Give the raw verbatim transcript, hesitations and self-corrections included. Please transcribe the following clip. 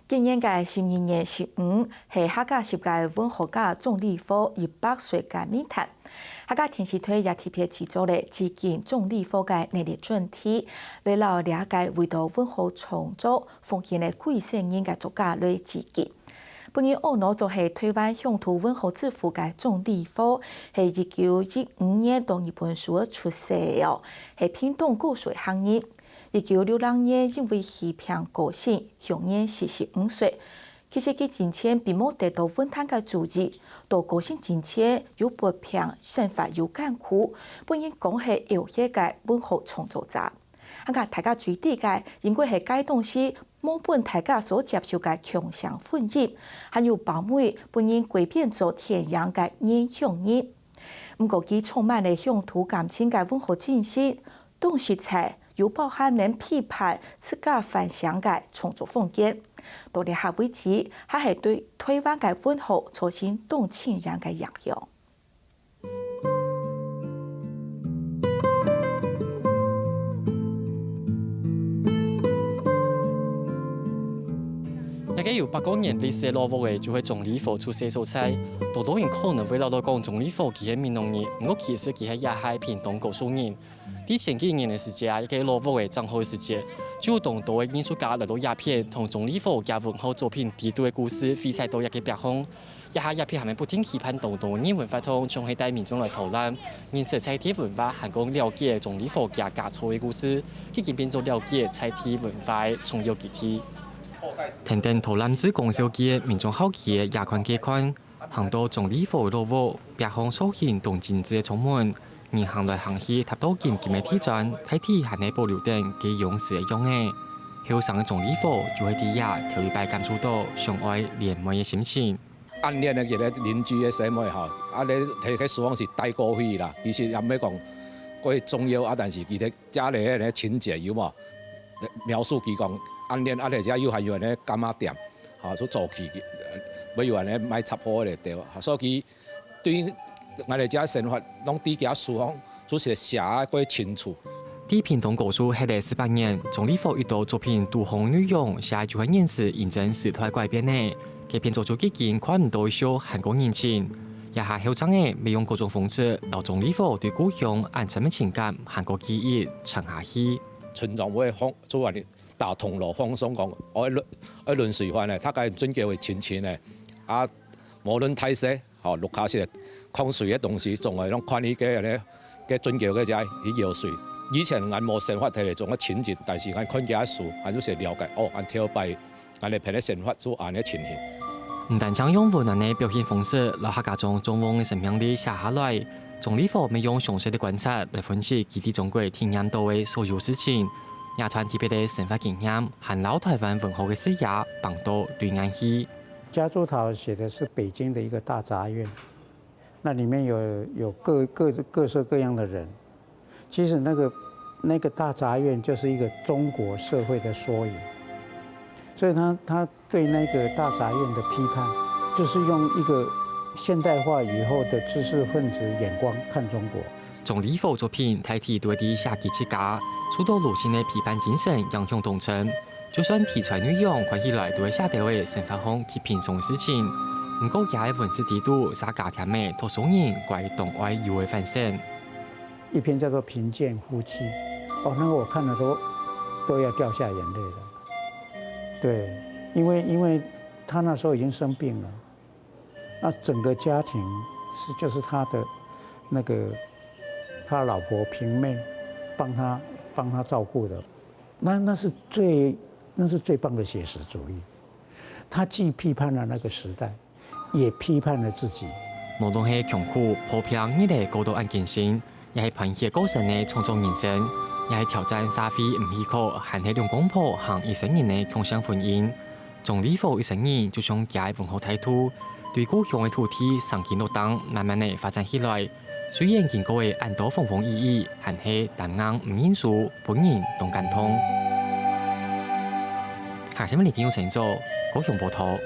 今年个十二月十五，係客家十大文學家鍾理和一百歲个冥誕。客家電視台也特別製作了致敬鍾理和个系列專題，來摎這个為著文學創作奉獻了幾十年个作家來致敬。本人阿腦就係台灣鄉土文學之父个鍾理和，係一九一五年到日本首爾出世个哦，係屏東高樹个客人。 一九六六年因為肺病過身，享年四十五歲。其實佢進前並無得到文壇个注意，到過身進前又發病，生活又艱苦，本人講係有血个文學創作者。啊，大家最知个應該係該當時無分大家所接受个共產婚姻，還有包尾分人改編做電影个原鄉人。 毋過佢充滿了鄉土感情个文學精神，當實在又包含能批判自家反省个創作風格。到這下為止，還係對台灣个文學造成當深遠个影響。 這個有百過年歷史个老屋仔，就係鍾理和出世所在。當多人可能會恅著講鍾理和佢係美濃人，毋過其實佢係這下屏東高樹人。在前幾年个時節啊，這個老屋仔正好个時節，就有當多个藝術家來到這片，同鍾理和厥文學作品裡肚个故事，記載到這個壁項。 這下這片還係不定期辦當多藝文活動，像係帶民眾來導覽，認識在地文化，還過了解鍾理和厥家族个故事，既經變做了解在地文化个重要基地。跈等導覽志工紹介，民眾好奇个也看該看，行到鍾理和老屋，壁項塑形當精緻个窗門，人行來行去，踏到金金个地磚，大體還係保留等該央時个樣仔。後生个鍾理和就係在這頭一擺感受到想愛聯袂个心情。 暗戀个一個鄰居个細妹吼，啊，咧，提个書房是帶過去啦。其實也毋係講過重要啊，但是佢在家裡个情節有無？描述佢講暗戀啊，而且又還有个柑仔店，吼，就早期，呃，有个賣雜貨个對，所以佢對𠊎兜个生活，攏對佢書房 就係寫過清楚。在屏東高樹歇了十八年，鍾理和一兜作品肚項內容寫就係原時因爭時代改變个，該片做出既經看毋到个笑還過人情。這下後生仔乜用各種方式，摎鍾理和對故鄉恁深个情感還過記憶傳下去。村長會放，做恁樣打銅鑼放送講，愛輪，愛輪水番个，大家準叫會親親个，啊，無論大細， 吼，屋下係囥水个東西，總愛攏看佢个呢，个準叫个遮去舀水。以前𠊎無生活在這種个情景，但是𠊎看佢个書，𠊎就先了解，哦，𠊎頭擺，𠊎這片个生活就恁樣情形。毋單淨用溫暖个表現方式，摎客家庄眾望个生命力寫下來，鍾理和乜用詳細个觀察來分析佢在中國體驗到个所有事情，這段特別个生活經驗，還摎台灣文學个視野放到對岸去。 家珠桃寫的是北京的一個大雜院，那裡面有，有各，各，各色各樣的人。其實那個，那個大雜院就是一個中國社會的縮影，所以他，他對那個大雜院的批判，就是用一個現代化以後的知識分子眼光看中國。鍾理和作品大體都係寫佢自家，受到魯迅个批判精神影響當深。 就算題材內容看起來都係寫兜仔生活項極平常个事情，毋過厥个文字裡肚寫家庭仔讀書人該當愛有个反省。一篇叫做《貧賤夫妻》，哦，那個我看了都，都要掉下眼淚了。對，因為，因為他那時候已經生病了，那整個家庭是，就是他的那個，他老婆平妹幫他，幫他照顧的。 那，那是最，那是最棒的寫實主義。他既批判了那個時代，也批判了自己。無論係窮苦、破病、日仔過到恁艱辛，也係團結過身个創作人生，也係挑戰社會毋許可，還係兩公婆行一生人个共性婚姻。鍾理和一生人就像厥个文學態度，對故鄉个土地生根落埭，慢慢仔發展起來。 雖然經過了恁多風風雨雨，還係擔硬毋認輸，分人當感動。下新聞李金佑製作，高雄報導。